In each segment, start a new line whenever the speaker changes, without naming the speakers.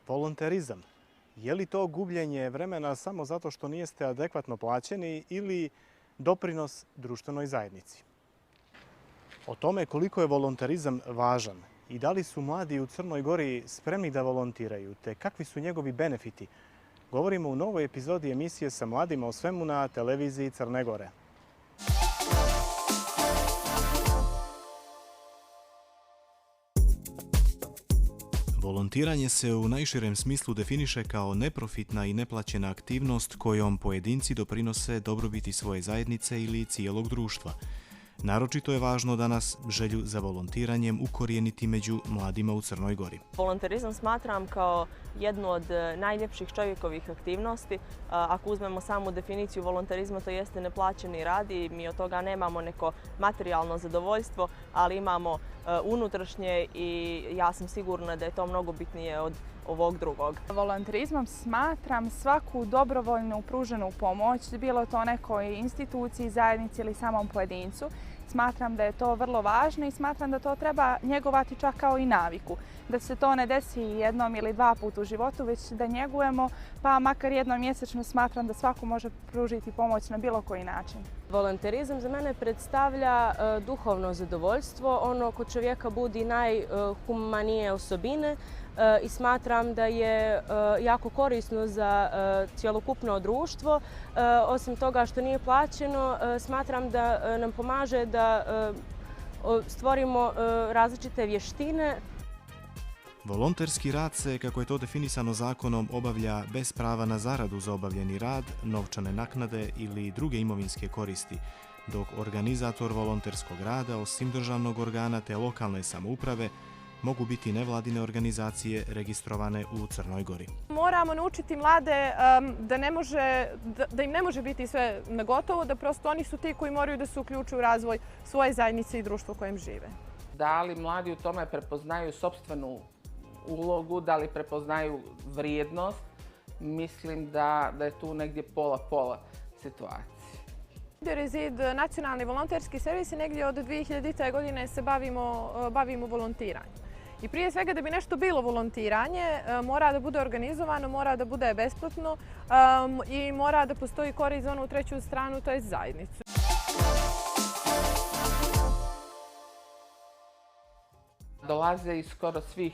Volonterizam. Je li to gubljenje vremena samo zato što niste adekvatno plaćeni ili doprinos društvenoj zajednici? O tome koliko je volonterizam važan i da li su mladi u Crnoj Gori spremni da volontiraju, te kakvi su njegovi benefiti, govorimo u novoj epizodi emisije Sa mladima o svemu na televiziji Crne Gore. Volontiranje se u najširem smislu definiše kao neprofitna i neplaćena aktivnost kojom pojedinci doprinose dobrobiti svoje zajednice ili cijelog društva. Naročito je važno danas želju za volontiranjem ukorijeniti među mladima u Crnoj Gori.
Volonterizam smatram kao jednu od najljepših čovjekovih aktivnosti. Ako uzmemo samu definiciju volonterizma, to jeste neplaćeni rad i mi od toga nemamo neko materijalno zadovoljstvo, ali imamo unutrašnje i ja sam sigurna da je to mnogo bitnije od ovog drugog.
Volonterizmom smatram svaku dobrovoljnu pruženu pomoć, bilo to nekoj instituciji, zajednici ili samom pojedincu. Smatram da je to vrlo važno i smatram da to treba njegovati čak kao i naviku. Da se to ne desi jednom ili dva puta u životu, već da njegujemo, pa makar jednom mjesečno smatram da svako može pružiti pomoć na bilo koji način.
Volonterizam za mene predstavlja duhovno zadovoljstvo, ono kod čovjeka budi najhumanije osobine i smatram da je jako korisno za cjelokupno društvo. Osim toga što nije plaćeno, smatram da nam pomaže da stvorimo različite vještine.
Volonterski rad se, kako je to definisano zakonom, obavlja bez prava na zaradu za obavljeni rad, novčane naknade ili druge imovinske koristi, dok organizator volonterskog rada, osim državnog organa te lokalne samouprave, mogu biti nevladine organizacije registrovane u Crnoj Gori.
Moramo naučiti mlade da im ne može biti sve na gotovo, da prosto oni su ti koji moraju da se uključuju u razvoj svoje zajednice i društva u kojem žive.
Da li mladi u tome prepoznaju sopstvenu ulogu, da li prepoznaju vrijednost, mislim da je tu negdje pola-pola situacije.
Rezid, nacionalni volonterski servis, negdje od 2000. godine se bavimo volontiranjem. I prije svega da bi nešto bilo volontiranje, mora da bude organizovano, mora da bude besplatno i mora da postoji korist za onu treću stranu, to je zajednicu.
Dolaze iz skoro svih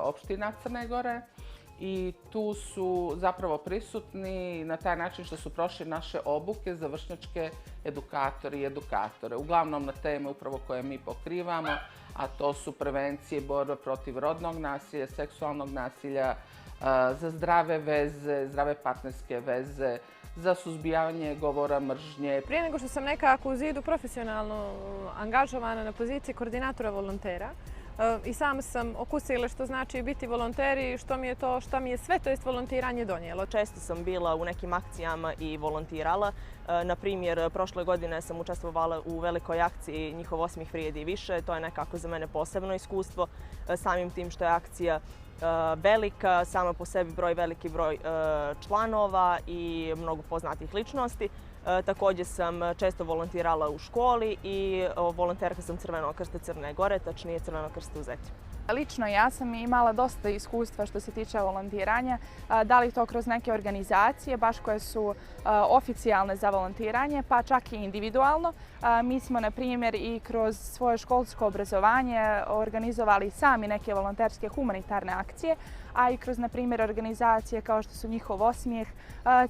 opština Crne Gore i tu su zapravo prisutni na taj način što su prošli naše obuke za vršnjačke edukatori i edukatore. Uglavnom na teme upravo koje mi pokrivamo, a to su prevencije, borba protiv rodnog nasilja, seksualnog nasilja, za zdrave veze, zdrave partnerske veze, za suzbijavanje govora mržnje.
Prije nego što sam nekako u Zidu profesionalno angažovana na poziciji koordinatora volontera, i sama sam okusila što znači biti volonter i što mi je sve, to jest volontiranje, donijelo.
Često sam bila u nekim akcijama i volontirala. Na primjer, prošle godine sam učestvovala u velikoj akciji Njihov osmijeh vrijedi više. To je nekako za mene posebno iskustvo. Samim tim što je akcija velika, sama po sebi veliki broj članova i mnogo poznatih ličnosti. Također sam često volontirala u školi i volonterka sam Crvenog krsta Crne Gore, tačnije Crvenog krsta u Zeti.
Lično ja sam imala dosta iskustva što se tiče volontiranja, da li to kroz neke organizacije, baš koje su oficijalne za volontiranje, pa čak i individualno. Mi smo, na primjer, i kroz svoje školsko obrazovanje organizovali sami neke volonterske humanitarne akcije, a i kroz, na primjer, organizacije kao što su Njihov osmijeh,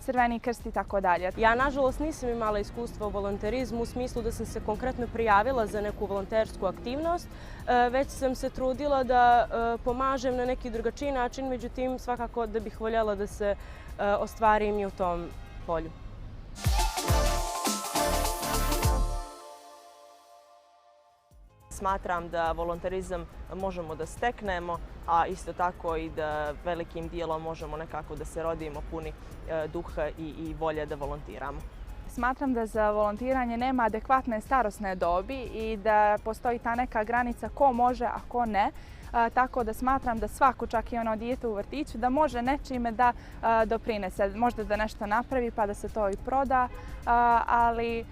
Crveni krst i tako dalje.
Ja, nažalost, nisam imala iskustva u volonterizmu u smislu da sam se konkretno prijavila za neku volontersku aktivnost, već sam se trudila da pomažem na neki drugačiji način, međutim, svakako da bih voljela da se ostvarim i u tom polju. Smatram da volonterizam možemo da steknemo, a isto tako i da velikim dijelom možemo nekako da se rodimo puni duha i volje da volontiramo.
Smatram da za volontiranje nema adekvatne starosne dobi i da postoji ta neka granica ko može, a ko ne. Tako da smatram da svako, čak i ono dijete u vrtiću, da može nečime da doprinese. Možda da nešto napravi pa da se to i proda, ali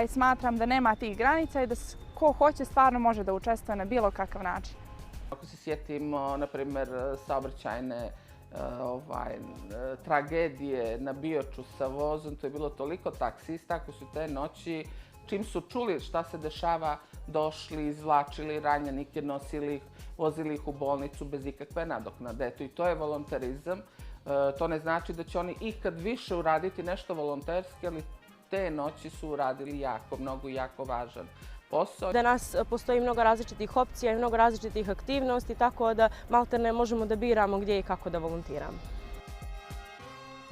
smatram da nema tih granica i da ko hoće stvarno može da učestvuje na bilo kakav način.
Ako se sjetimo, na primjer, saobraćajne tragedije na Bioču sa vozom, to je bilo toliko taksista koji su te noći, čim su čuli šta se dešava, došli, izvlačili ranjenike, nosili ih, vozili ih u bolnicu bez ikakve nadoknade. I to je volonterizam. To ne znači da će oni ikad više uraditi nešto volonterski, ali te noći su uradili jako važan posao.
Danas postoji mnogo različitih opcija i mnogo različitih aktivnosti, tako da maltene možemo da biramo gdje i kako da volontiramo.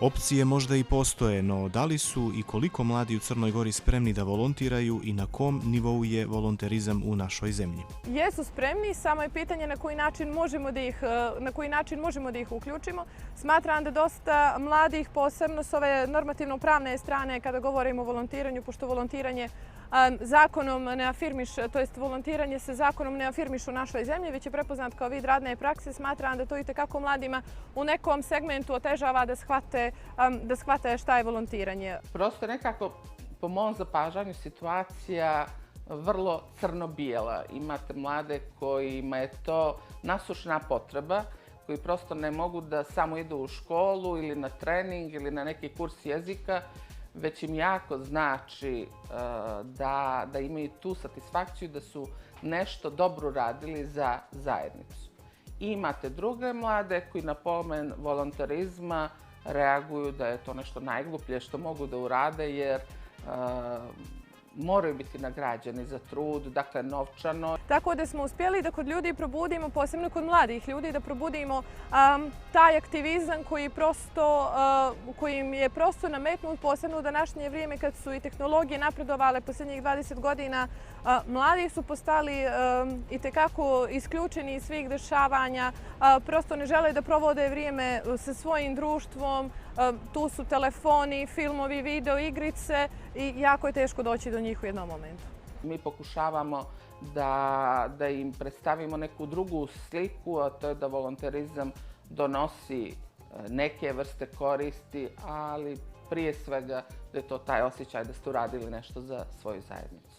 Opcije možda i postoje, no da li su i koliko mladi u Crnoj Gori spremni da volontiraju i na kom nivou je volonterizam u našoj zemlji?
Jesu spremni, samo je pitanje na koji način možemo da ih uključimo. Smatram da dosta mladih, posebno s ove normativno-pravne strane, kada govorimo o volontiranju, pošto volontiranje zakonom ne afirmiše, to jest volontiranje se zakonom ne afirmiše u našoj zemlji, već je prepoznat kao vid radne prakse. Smatram da to itekako mladima u nekom segmentu otežava da shvate šta je volontiranje.
Prosto nekako, po mom zapažanju, situacija vrlo crno-bijela. Imate mlade kojima je to nasušna potreba, koji prosto ne mogu da samo idu u školu ili na trening ili na neki kurs jezika, već im jako znači da imaju tu satisfakciju da su nešto dobro radili za zajednicu. I imate druge mlade koji na pomen volonterizma reaguju da je to nešto najgluplje što mogu da urade jer moraju biti nagrađeni za trud, dakle novčano.
Tako da smo uspjeli da kod ljudi probudimo, posebno kod mladih ljudi, da probudimo taj aktivizam koji im je prosto nametnut, posebno u današnje vrijeme kad su i tehnologije napredovale posljednjih 20 godina. Mladi su postali itekako isključeni iz svih dešavanja, prosto ne žele da provode vrijeme sa svojim društvom. Tu su telefoni, filmovi, video igrice i jako je teško doći do njih u jednom momentu.
Mi pokušavamo da im predstavimo neku drugu sliku, a to je da volonterizam donosi neke vrste koristi, ali prije svega da je to taj osjećaj da ste uradili nešto za svoju zajednicu.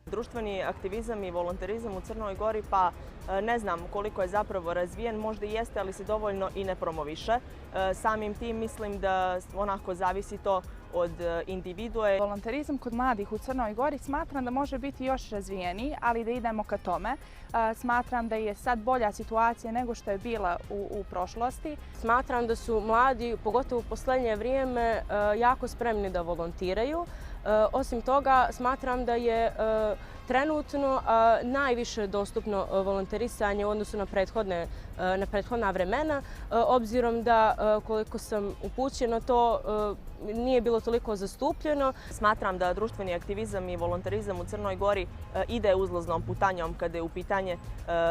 Društveni aktivizam i volonterizam u Crnoj Gori, pa ne znam koliko je zapravo razvijen, možda i jeste, ali se dovoljno i ne promoviše. Samim tim mislim da onako zavisi to od individue.
Volonterizam kod mladih u Crnoj Gori smatram da može biti još razvijeniji, ali da idemo ka tome. Smatram da je sad bolja situacija nego što je bila u prošlosti.
Smatram da su mladi, pogotovo u posljednje vrijeme, jako spremni da volontiraju. Osim toga, smatram da je trenutno najviše dostupno volonterisanje u odnosu na prethodna vremena, obzirom da, koliko sam upućena, to nije bilo toliko zastupljeno. Smatram da društveni aktivizam i volonterizam u Crnoj Gori ide uzlaznom putanjom kada je u pitanje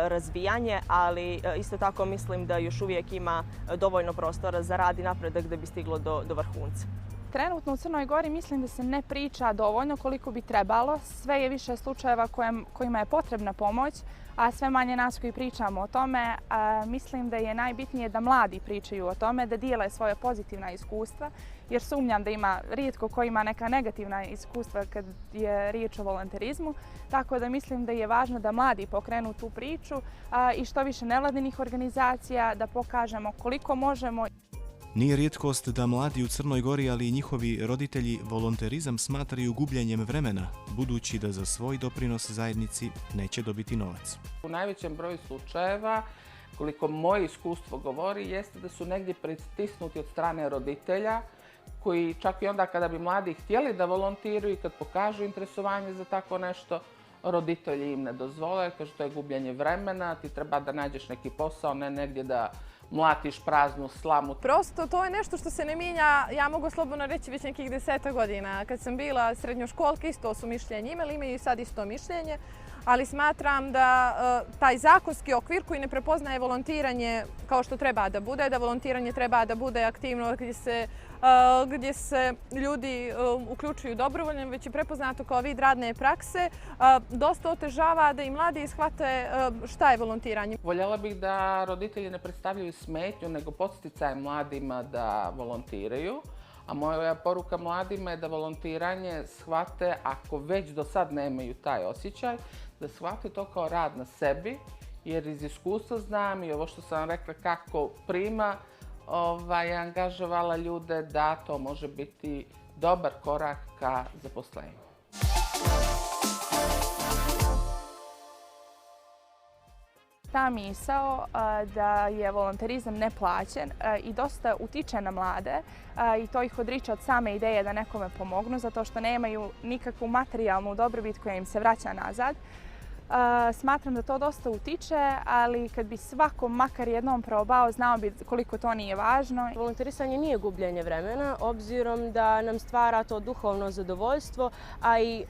razvijanje, ali isto tako mislim da još uvijek ima dovoljno prostora za rad i napredak da bi stiglo do vrhunca.
Trenutno u Crnoj Gori mislim da se ne priča dovoljno koliko bi trebalo. Sve je više slučajeva kojima je potrebna pomoć, a sve manje nas koji pričamo o tome. Mislim da je najbitnije da mladi pričaju o tome, da dijele svoje pozitivna iskustva, jer sumnjam da ima rijetko ko ima neka negativna iskustva kad je riječ o volonterizmu. Tako da mislim da je važno da mladi pokrenu tu priču i što više nevladinih organizacija, da pokažemo koliko možemo.
Nije rijetkost da mladi u Crnoj Gori, ali i njihovi roditelji, volonterizam smatraju gubljenjem vremena, budući da za svoj doprinos zajednici neće dobiti novac.
U najvećem broju slučajeva, koliko moje iskustvo govori, jeste da su negdje pritisnuti od strane roditelja, koji čak i onda kada bi mladi htjeli da volontiraju i kad pokažu interesovanje za tako nešto, roditelji im ne dozvole, kažu to je gubljenje vremena, ti treba da nađeš neki posao, ne negdje da mlatiš praznu slamu.
Prosto to je nešto što se ne mijenja, ja mogu slobodno reći, već nekih 10 godina. Kad sam bila srednjoškolka, isto su mišljenje imali, imaju i sad isto mišljenje. ali smatram da taj zakonski okvir koji ne prepoznaje volontiranje kao što treba da bude, da volontiranje treba da bude aktivno gdje se ljudi uključuju dobrovoljno, već je prepoznato kao vid radne prakse, dosta otežava da i mladi shvate šta je volontiranje.
Voljela bih da roditelji ne predstavljaju smetnju, nego podsticaj mladima da volontiraju. A moja poruka mladima je da volontiranje shvate, ako već do sad nemaju taj osjećaj, da shvate to kao rad na sebi, jer iz iskustva znam i ovo što sam rekla kako prima angažovala ljude, da to može biti dobar korak ka zaposlenju.
Ta misao da je volonterizam neplaćen i dosta utiče na mlade i to ih odriče od same ideje da nekome pomognu zato što nemaju nikakvu materijalnu dobrobit koja im se vraća nazad. Smatram da to dosta utiče, ali kad bi svako makar jednom probao, znao bi koliko to nije važno.
Volonterisanje nije gubljenje vremena, obzirom da nam stvara to duhovno zadovoljstvo, a i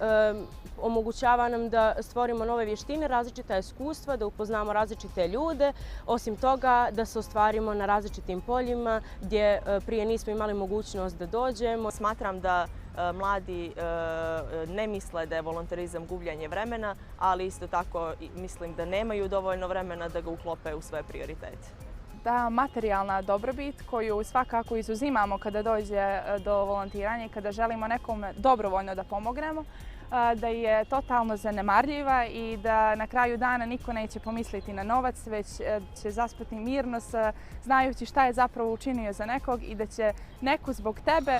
omogućava nam da stvorimo nove vještine, različita iskustva, da upoznamo različite ljude, osim toga da se ostvarimo na različitim poljima gdje prije nismo imali mogućnost da dođemo.
Smatram da mladi ne misle da je volonterizam gubljenje vremena, ali isto tako mislim da nemaju dovoljno vremena da ga uklope u svoje prioritete.
Ta materijalna dobrobit koju svakako izuzimamo kada dođe do volontiranja i kada želimo nekome dobrovoljno da pomognemo, da je totalno zanemarljiva i da na kraju dana niko neće pomisliti na novac, već će zaspati mirno znajući šta je zapravo učinio za nekog i da će neko zbog tebe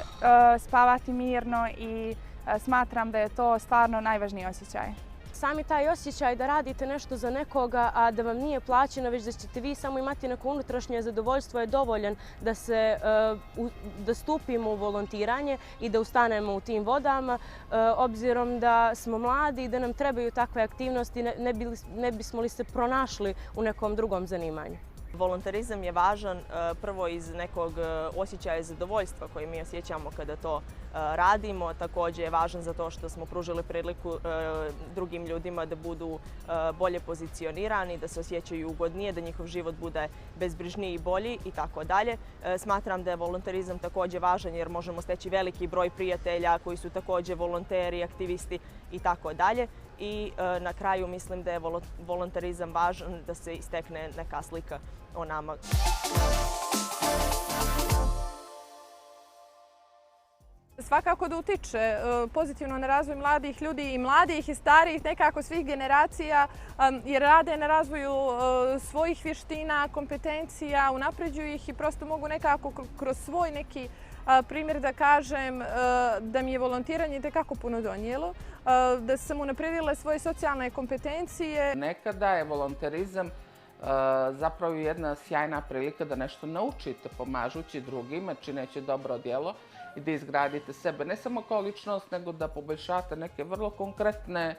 spavati mirno i smatram da je to stvarno najvažniji osjećaj.
Sami taj osjećaj da radite nešto za nekoga, a da vam nije plaćeno, već da ćete vi samo imati neko unutrašnje zadovoljstvo je dovoljan da stupimo u volontiranje i da ustanemo u tim vodama, obzirom da smo mladi i da nam trebaju takve aktivnosti, ne bismo li se pronašli u nekom drugom zanimanju.
Volonterizam je važan prvo iz nekog osjećaja zadovoljstva koje mi osjećamo kada to radimo. Također je važan zato što smo pružili priliku drugim ljudima da budu bolje pozicionirani, da se osjećaju ugodnije, da njihov život bude bezbrižniji i bolji i tako dalje. Smatram da je volonterizam također važan jer možemo steći veliki broj prijatelja koji su također volonteri, aktivisti i tako dalje. I na kraju mislim da je volonterizam važan da se istekne neka slika o nama.
Svakako da utiče pozitivno na razvoj mladih ljudi i mladih i starijih, nekako svih generacija, jer rade na razvoju svojih vještina, kompetencija, unapređuju ih i prosto mogu nekako kroz svoj neki primjer da kažem da mi je volontiranje itekako puno donijelo, da sam unapredila svoje socijalne kompetencije.
Nekada je volonterizam zapravo jedna sjajna prilika da nešto naučite pomažući drugima, čineći dobro djelo i da izgradite sebe ne samo kao ličnost, nego da poboljšate neke vrlo konkretne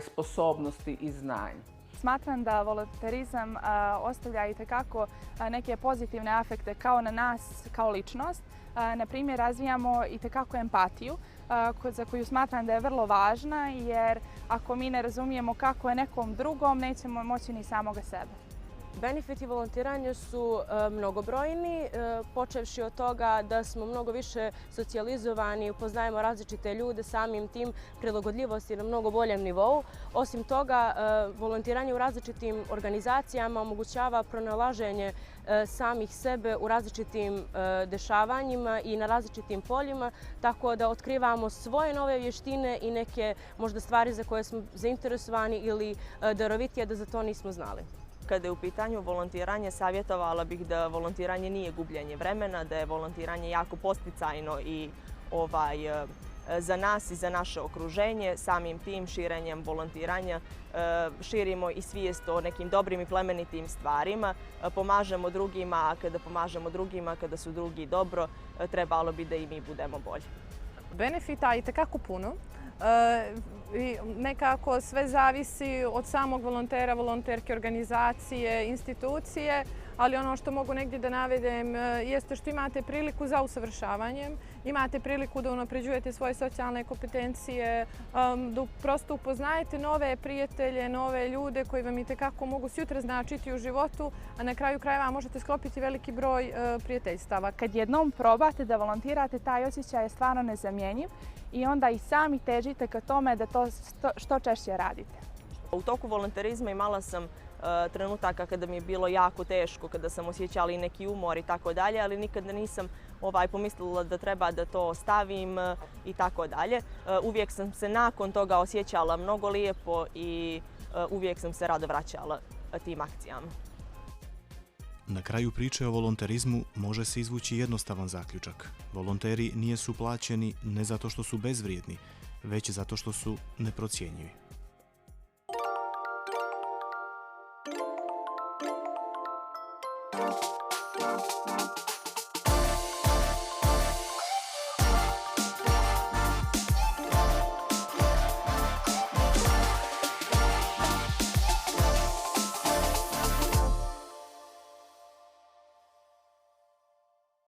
sposobnosti i znanja.
Smatram da volonterizam ostavlja itekako neke pozitivne afekte kao na nas, kao ličnost. Na primjer, razvijamo itekako empatiju za koju smatram da je vrlo važna jer ako mi ne razumijemo kako je nekom drugom, nećemo moći ni samoga sebe.
Benefiti volontiranja su mnogobrojni, počevši od toga da smo mnogo više socijalizovani, upoznajemo različite ljude, samim tim prilagodljivost je na mnogo boljem nivou. Osim toga, volontiranje u različitim organizacijama omogućava pronalaženje samih sebe u različitim dešavanjima i na različitim poljima, tako da otkrivamo svoje nove vještine i neke možda stvari za koje smo zainteresovani ili darovitije da za to nismo znali.
Kada je u pitanju volontiranje, savjetovala bih da volontiranje nije gubljenje vremena, da je volontiranje jako podsticajno i za nas i za naše okruženje. Samim tim širenjem volontiranja širimo i svijest o nekim dobrim i plemenitim stvarima, pomažemo drugima, a kada pomažemo drugima, kada su drugi dobro, trebalo bi da i mi budemo bolji.
Benefita itekako puno. Nekako sve zavisi od samog volontera, volonterke, organizacije, institucije. ali ono što mogu negdje da navedem jeste što imate priliku za usavršavanjem, imate priliku da unapređujete svoje socijalne kompetencije, da prosto upoznajete nove prijatelje, nove ljude koji vam itekako mogu sutra značiti u životu, a na kraju krajeva možete sklopiti veliki broj prijateljstava.
Kad jednom probate da volontirate, taj osjećaj je stvarno nezamjenjiv i onda i sami težite ka tome da to što češće radite.
U toku volonterizma imala sam trenutaka kada mi je bilo jako teško, kada sam osjećala i neki umor i tako dalje, ali nikada nisam pomislila da treba da to ostavim i tako dalje. Uvijek sam se nakon toga osjećala mnogo lijepo i uvijek sam se rado vraćala tim akcijama.
Na kraju priče o volonterizmu može se izvući jednostavan zaključak. Volonteri nisu plaćeni ne zato što su bezvrijedni, već zato što su neprocjenjivi.